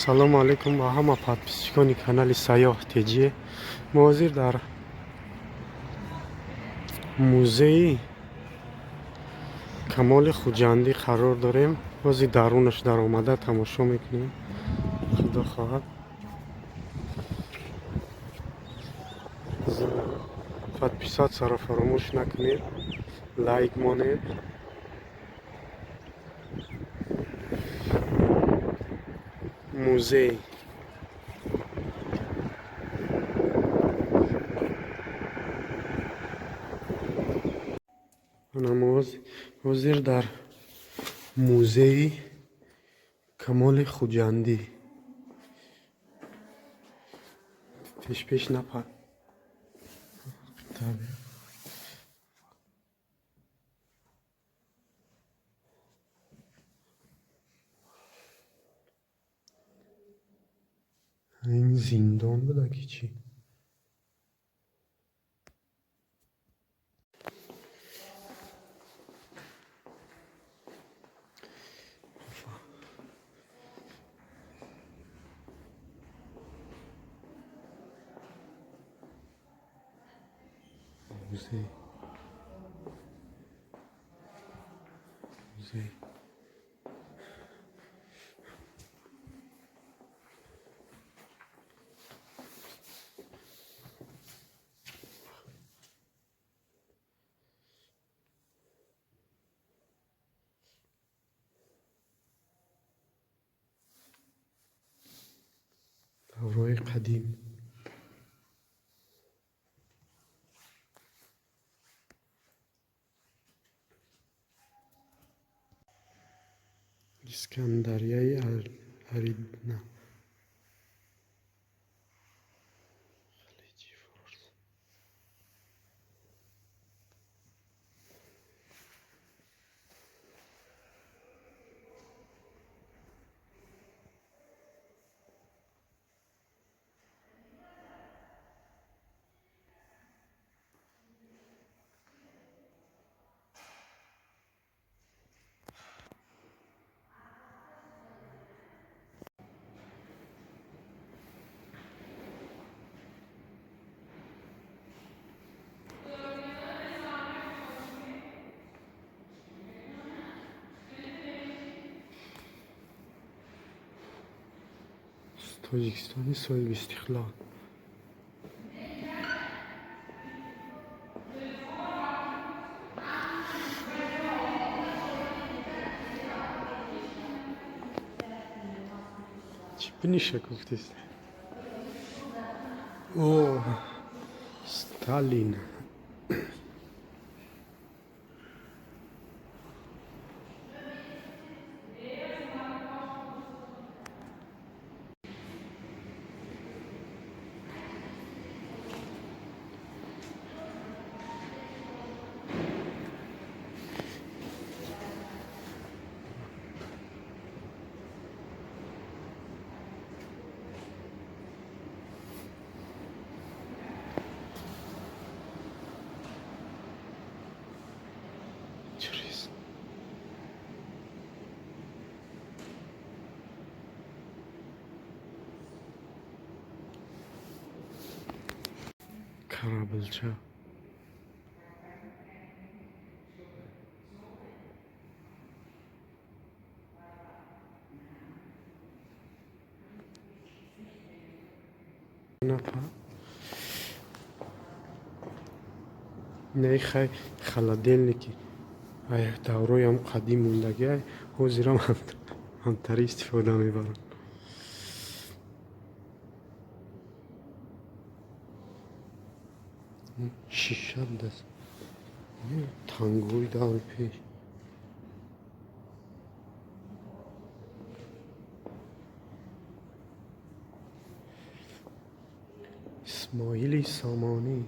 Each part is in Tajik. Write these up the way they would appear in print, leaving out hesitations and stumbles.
Салому алейкум ба ҳама подписчикони канали Сайёҳ ТЖ. Мо ҳозир дар музеи Камоли Хуҷандӣ қарор дорем. Ҳозир дарунаш даромада тамошо мекунем. Худо хоҳад. Подписатьсяро фаромӯш накунед, лайк монед. Музей. Ана мо ҳозир дар музеи Камоли Хуҷандӣ. Пешпеш напар. Ин зиндон буда ки чӣ? Музей. Музей. Даврои қадим. Искандарияи Аридна. Халиҷи Форс. Тоҷикистони соҳибистиқлол. Чӣ биниша гуфтест? О, Сталин. Интересно. Корабльча. Напа. Не хай холодильники. Ай даврои ҳам қадим мондагӣ, ай ҳозирам ҳамтари истифода мебаранд. Шиша будааст. Тангои даври пеш. Исмоили Сомонӣ.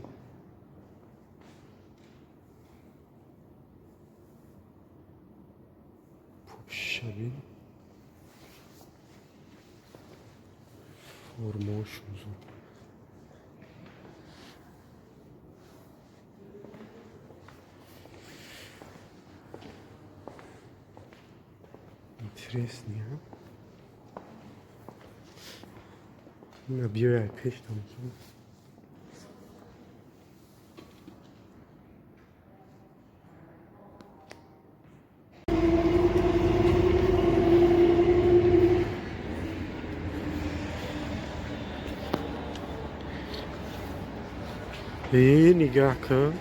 Пупшишабин. Формошон зуд. Интересный, а? Биёяй пеш тамошо. Э, нигаҳ кун,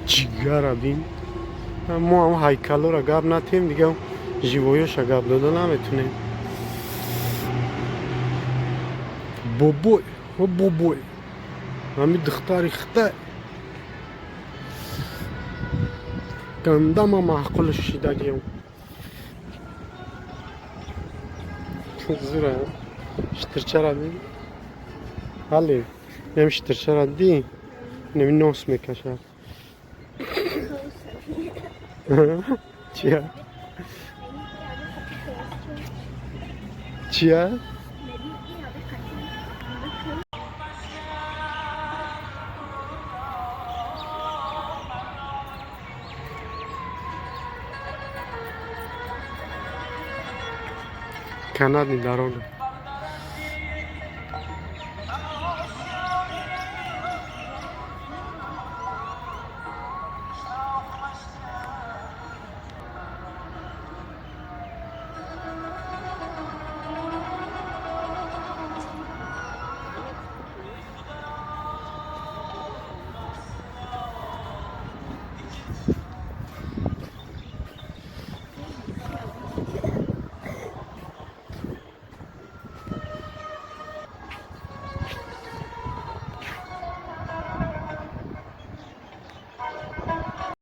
ҷигара бин. Мо ҳам ҳайкалора гап натем, дига живоёша гап дода наметунем. Бобой, о бобой, ҳами духтари хитай гандама маъқулш шидагиам. Зура штирчара бин. Ҳале нами штирчара дидӣ, нами нос мекашад. Чия, чия? Канатный дорога.